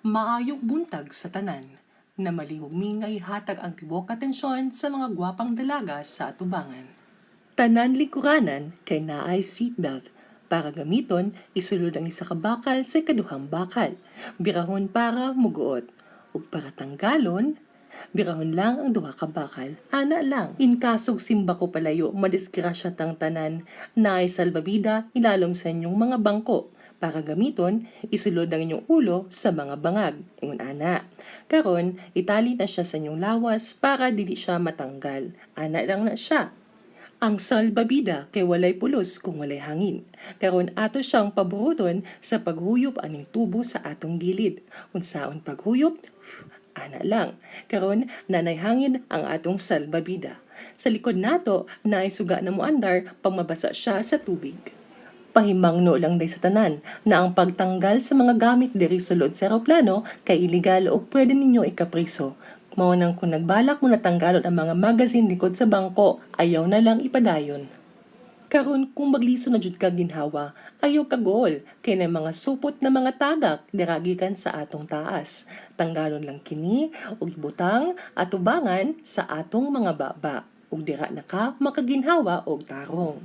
Maayong buntag sa tanan. Namalihok mi nga ihatag ang tibuok atensyon sa mga gwapang dalaga sa atubangan. Tanan lingkuranan kay naay seatbelt. Para gamiton, isulod ang isa ka bakal sa ikaduhang bakal. Birahon para muguot. Ug para tanggalon, birahon lang ang duha ka bakal. Ana lang. In kasog simbako palayo, madisgrasya tang tanan. Naay salbabida ilalom sa inyong mga bangko. Para gamiton, isulod ang inyong ulo sa mga bangag. Ingon ana. Karon, itali na siya sa inyong lawas para dili siya matanggal. Ana lang na siya. Ang salbabida kay walay pulos kung walay hangin. Karon ato siyang paburuton sa paghuyop aning tubo sa atong gilid. Unsaon paghuyop? Ana lang. Karon nanay hangin ang atong salbabida. Sa likod nato, naay suga na muandar pag mabasa siya sa tubig. Pahimangno lang day sa tanan na ang pagtanggal sa mga gamit diri sulod sa eroplano kay illegal o pwede ninyo ikapriso. Mao nang kung nagbalak mo natanggalon ang mga magazine likod sa bangko, ayaw na lang ipadayon. Karon kung magliso na jud ka ginhawa, ayaw kag-uol kay na mga supot na mga tagak dira gikan sa atong taas. Tanggalon lang kini ug ibutang atubangan sa atong mga baba ug dira na ka makaginhawa og tarong.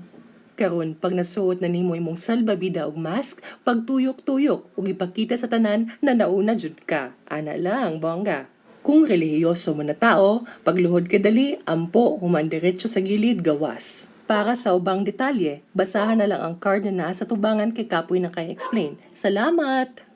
Karon pag nasuot na nimo imong salbabida ug mask, pagtuyok-tuyok ug ipakita sa tanan na nauna jud ka. Ana lang, bongga. Kung relihiyoso mo na tao, pagluhod ka dali, ampo, human diretso sa gilid, gawas. Para sa ubang detalye, basahan na lang ang card na naa sa tubangan kay kapoy na kay explain. Salamat!